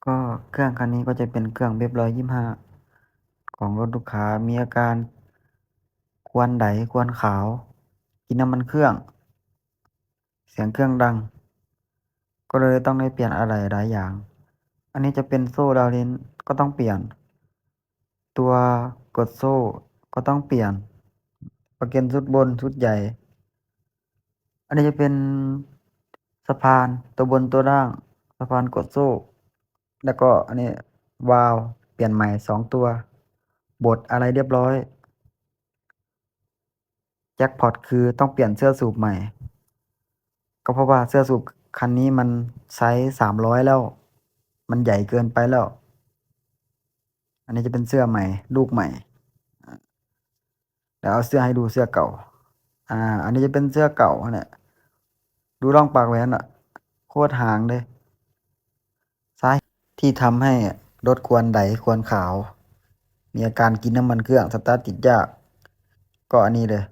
ກໍເຄື່ອງຄັນນີ້ກໍຈະເປັນເຄື່ອງເວັບຮ້ອຍຊາວຫ້າ ຂອງລົດລູກຄ້າ ມີອາການຄວັນໄດຄວັນຂາວ ກິນນ້ຳມັນເຄື່ອງ ສຽງເຄື່ອງດັງ ກໍເລີຍຕ້ອງໄດ້ປ່ຽນອາໄຫຼ່ຫຼາຍຢ່າງ. ອັນນີ້ຈະເປັນໂສ້ດາວເລັນ ກໍຕ້ອງປ່ຽນ ຕົວກົດໂສ້ກໍຕ້ອງປ່ຽນ ປະເກັນຊຸດບົນຊຸດໃຫຍ່. ອັນນີ້ຈະເປັນສະພານຕົວບົນຕົວລ່າງ ສະພານກົດໂສ້ ແລ້ວກໍອັນນີ້ວາວ ປ່ຽນໃໝ່ສອງຕົວ ບົດອາໄຫຼ່ລຽບຮ້ອຍ. ແຈັກພອດຄືຕ້ອງປ່ຽນເສື້ອສູບໃໝ່ ກໍເພາະວ່າເສື້ອສູບຄັນນີ້ມັນໄຊສາມຮ້ອຍແລ້ວ ມັນໃຫຍ່ເກີນໄປແລ້ວ. ອັນນີ້ຈະເປັນເສື້ອໃໝ່ ລູກໃໝ່ ແລ້ວເອົາເສື້ອໃຫ້ດູ ເສື້ອເກົ່າ. ອາ ອັນນີ້ຈະເປັນເສື້ອເກົ່າຫັ້ນແຫຼະ ດູລ່ອງປາກແຫວນນະ ໂຄດຫາງເດ້. ສາເຫດທີ່ທຳໃຫ້ລົດຄວັນໄດຄວັນຂາວ ມີອາການກິນນ້ຳມັນເຄື່ອງ ສະຕາດຕິດຍາກ ກໍອັນນີ້ເລີຍ